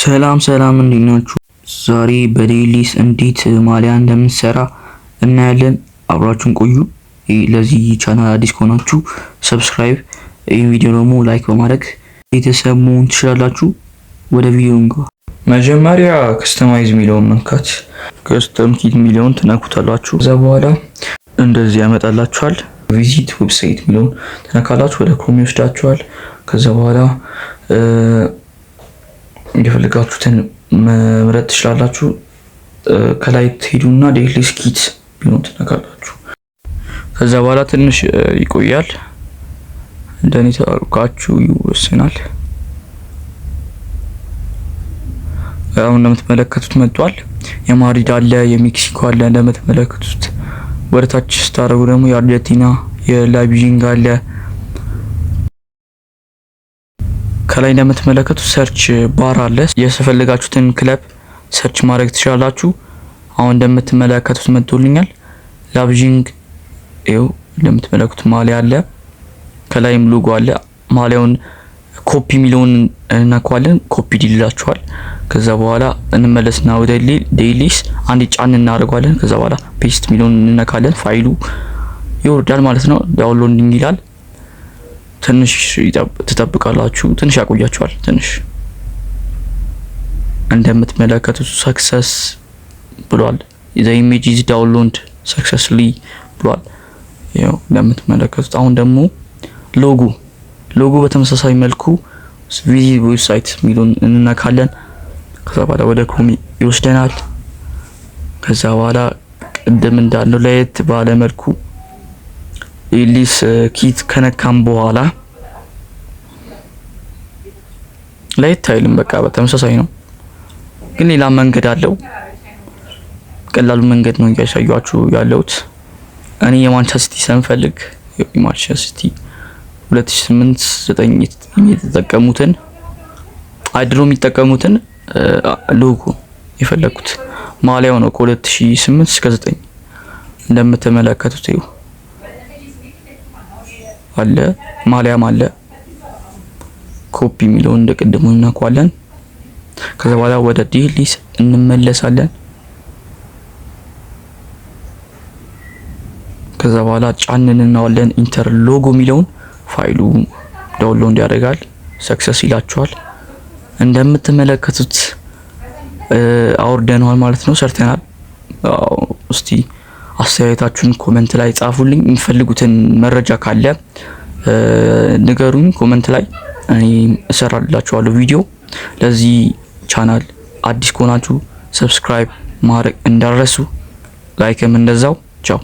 ሰላም ሰላም፣ እንዴት ናችሁ? ዛሬ በዴሊስ እንዴት ማሊያ እንደምንሰራ እናያለን። አብራችሁን ቆዩ። ለዚህ ቻናል አዲስ ከሆናችሁ subscribe፣ ይህን ቪዲዮ ደግሞ like በማድረግ ቤተሰብ መሆን ትችላላችሁ። ወደ ቪዲዮ እንግባ። መጀመሪያ customize የሚለውን መንካት፣ custom kit የሚለውን ትነኩታላችሁ። ከዛ በኋላ እንደዚህ ያመጣላችኋል። Visit website የሚለውን ትነካላችሁ። ወደ Chrome ይወስዳችኋል። ከዛ በኋላ የፈለጋችሁትን መምረጥ ትችላላችሁ። ከላይ ትሄዱና ዴሊስ kit ቢሆን ትነካላችሁ። ከዛ በኋላ ትንሽ ይቆያል። እንደኔ ተባርካችሁ ይወሰናል። አሁን እንደምትመለከቱት መጥቷል። የማድሪድ አለ፣ የሜክሲኮ አለ። እንደምትመለከቱት ወደ ታች ስታደርጉ ደግሞ የአርጀንቲና፣ የላይፕዚግ አለ። ከላይ እንደምትመለከቱት search bar አለ። የፈለጋችሁትን ክለብ search ማድረግ ትችላላችሁ። አሁን እንደምትመለከቱት መጥቶልኛል። ላይፕዚግ ይኸው እንደምትመለከቱት ማሊያ አለ። ከላይም ሎጎ አለ። ማሊያውን ኮፒ የሚለውን እናከዋለን። ኮፒ ይላችኋል። ከዛ በኋላ እንመለስና ወደ ዴይሊስ አንድ ጫን እናደርገዋለን። ከዛ በኋላ paste የሚለውን እንነካለን። ፋይሉ ይወርዳል ማለት ነው። Downloading ይላል። ትንሽ ትጠብቃላችሁ። ትንሽ ያቆያችኋል። ትንሽ እንደምትመለከቱት success ብሏል። The image is download successfully ብሏል። ያው እንደምትመለከቱት አሁን ደግሞ ሎጎ በተመሳሳይ መልኩ visit website የሚለውን እንነካለን። ከዛ በኋላ ወደ Chrome ይወስደናል። ከዛ በኋላ ቅድም እንዳልነው ለየት ባለ መልኩ ዴሊስ kit ከነካም በኋላ ለየት አይልም። በቃ በተመሳሳይ ነው፣ ግን ሌላ መንገድ አለው። ቀላሉ መንገድ ነው እያሳያችሁ ያለሁት። እኔ የማንቸስተር ሲቲ ስለምፈልግ የማንቸስተር ሲቲ 2008 9 የተጠቀሙትን አድሮ የሚጠቀሙትን ሎጎ የፈለኩት ማሊያው ነው። ከ2008 እስከ 9 እንደምትመለከቱት ይኸው አለ፣ ማሊያም አለ። ኮፒ የሚለውን እንደ ቅድሙ እናኳለን። ከዛ በኋላ ወደ ዴሊስ እንመለሳለን። ከዛ በኋላ ጫንን እናዋለን enter logo የሚለውን ፋይሉ download ያደርጋል። Success ይላችኋል። እንደምትመለከቱት አውርደነዋል ማለት ነው፣ ሰርተናል። እስቲ አስተያየታችሁን comment ላይ ጻፉልኝ። የሚፈልጉትን መረጃ ካለ ንገሩኝ comment ላይ፣ እኔ እሰራላችኋለሁ ቪዲዮ። ለዚህ ቻናል አዲስ ከሆናችሁ subscribe ማድረግ እንዳትረሱ፣ like ም እንደዛው። ቻው።